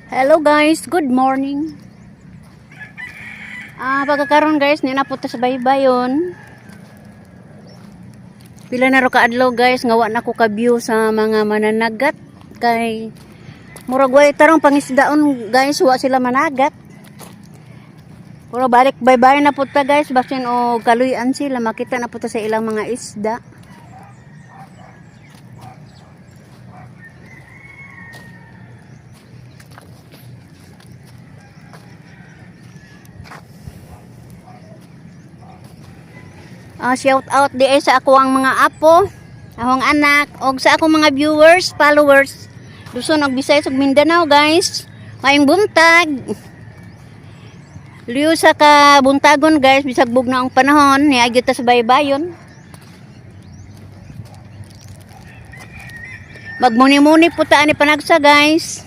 Hello guys, good morning. Pagkakaroon guys, ni napunta sa baybayon. Pila na ro kaadlaw guys, nga wa na ko ka-view sa mga mananagat kay murag way tarong pangisdaon guys, wa sila managat. Pero balik baybayon na punta guys, basin o kaluyan sila, makita na punta sa ilang mga isda. Shout out di ay sa ako ang mga apo, akong anak, og sa akong mga viewers, followers. Luzon og Visayas ug Mindanao guys. Maayong buntag. Liyo sa ka buntagon guys, bisag bugna ang panahon, niagi ta sa baybayon. Magmuni-muni po ta ani panagsa guys.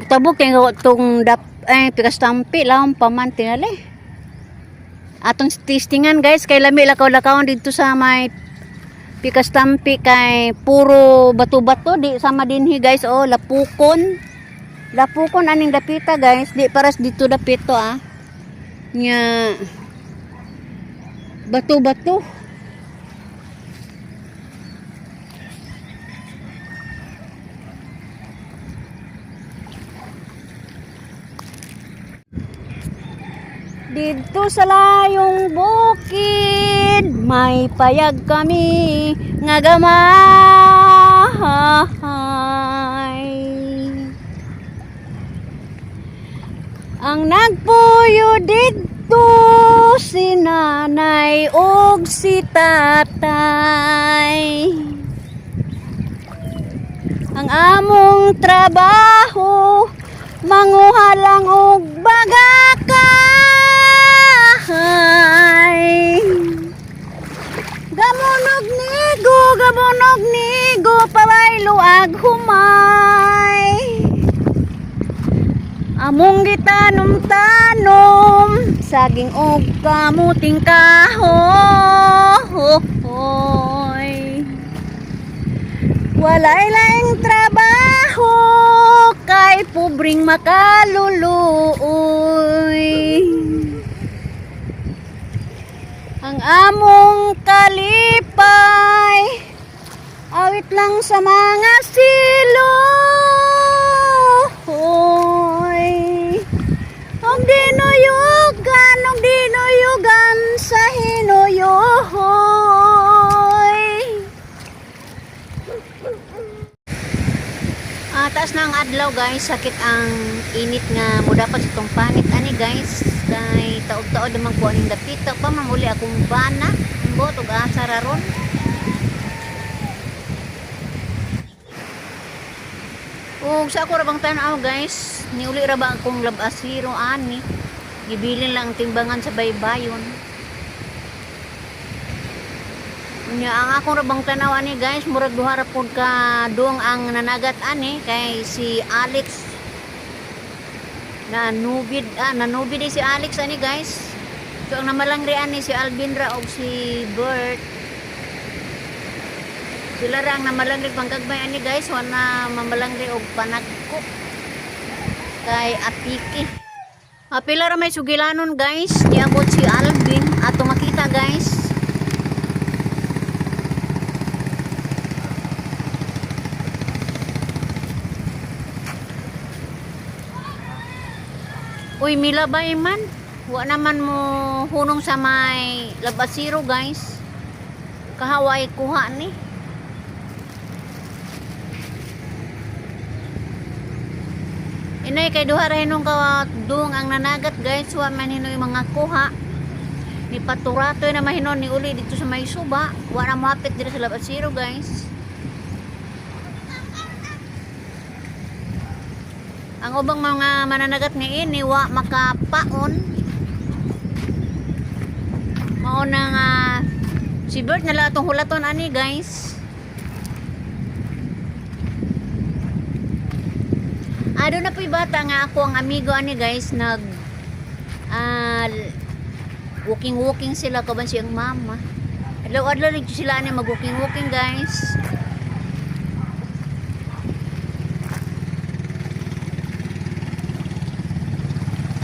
Tabok kay tong dap ay pikas tampi lang paman tingali. Atong testingan guys kay lami lakaw-lakawon dito sa may pikas tampi kay puro bato-bato di sama dinhi guys, oh, lapukon. Lapukon aning dapita guys, di paras dito dapito ah. Nya bato-bato. Dito sa layong bukid, may payag kami nga gamay. Ang nagpuyo dito si nanay og si tatay. Ang among trabaho, manguha lang og bagakay. Gamunog nigo, pabaylo ag humay. Among gitanom-tanom, saging og kamuting kahoy. Walay laing trabaho kay pobreng makaluluoy. Ang among kalipay awit lang sa mga siloy. Og dinuyugan sa hinuyohoy. Taas na ang adlaw guys, sakit ang init nga mo dapat sa tong panit ani guys kay taog-taod naman ko aning dapita pa mamuli akong bana ambot og asa ra ron. Ug sa ako ra bang tan-aw guys, niuli ra ba akong labasiro ani. Gibilin lang ang timbangan sa baybayon. Unya ang akong ra bang tan-aw ani guys, murag duha ra pud ka duong ang nanagat ani kay si Alex na nanubid si Alex ani guys. So ang namalangri ani si Alvin ra og si Bert. Sila ra ang namalangri pangkagbay ani guys, wala mamalangri og panagko kay apiki. Pila ra may sugilanon guys, niabot si Alvin ato makita guys. Uy, milabay man. Wa naman mo hunong sa may labasiro guys. Kahaway kuha ni. Inay kay duha ra hinong kadung ang nanagat guys, wa man hinoy mga kuha. Ni paturatoy na mahinon ni uli dito sa may suba. Wa na mohapit diri sa labasiro guys. Ang ubang mga mananagat nga ini wa makapaon. Mao na nga si Bert na lang atong hulaton ani guys. Ado na po'y bata nga ako ang amigo ani guys nag walking walking sila kaban siyang mama. Adlaw-adlaw rin sila ni mag-walking-walking, guys.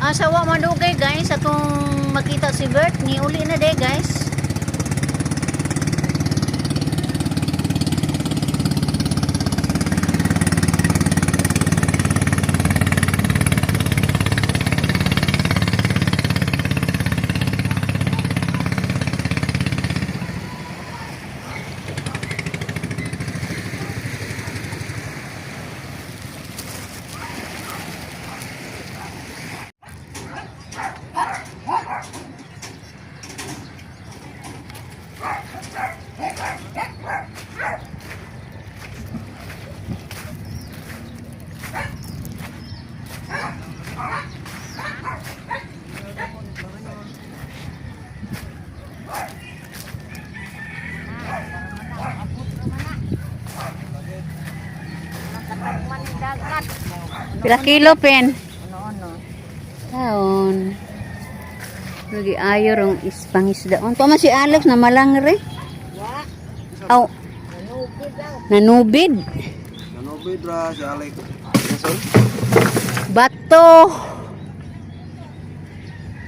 Asawa manugay, guys, atong makita si Bert ni uli na day, guys. Pila kilo pen? Taon. Lagi ayo rong ispangisdaon. Tama si Alex na malangre. Aw. Nanubid. Nanubid ra si Alec. Nasol? Bato.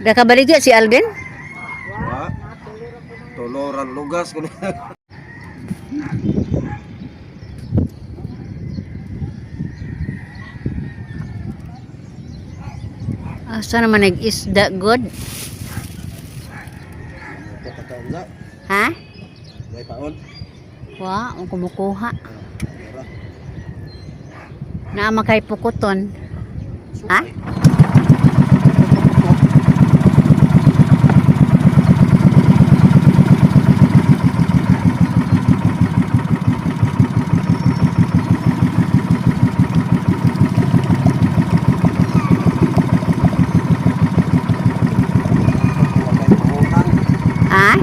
Nakabaligya si Alvin? Wa. Tuloran lugas kuno. Asa naman nag-isda good? Pagkaon Ha? May paon. Wa, ang kumukuha. Tara. Naa kay pukuton. Ha? Wa kay puhunan. Ha?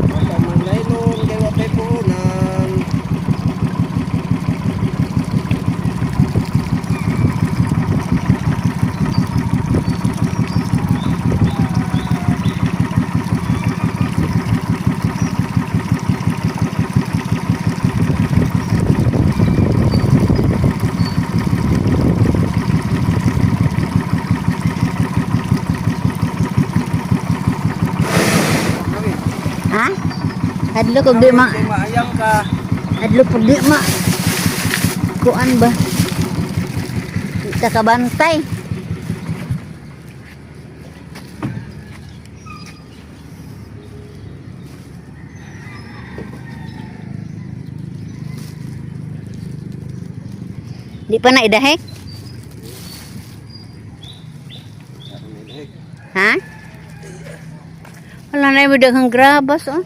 Wa pa man nylon kay wa kay puhunan. Ha? Hadlo kog di ma Kay maayang ka. hadlo pud di ma kuan ba? Di ta kabantay. Di pa na idahek? Ha? Wala na yung daghang grabas, oh.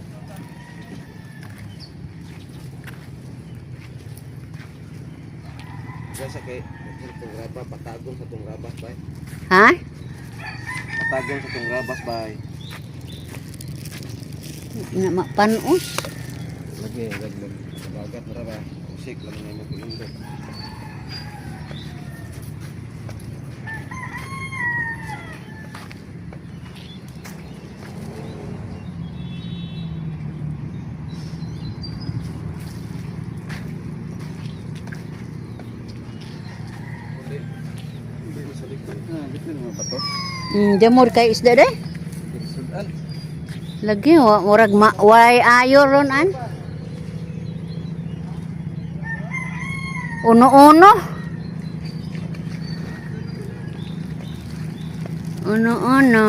Sa kay itong graba patagong sa tong grabas bay. Ha? Patagong sa tong grabas bay. Na mapanos. Lagi lagi dagat ra ba. Usik lang na mo pindot. Jamur kay isda de. Lagi wa murag ma way ayo ron an. Uno-uno. Uno-uno.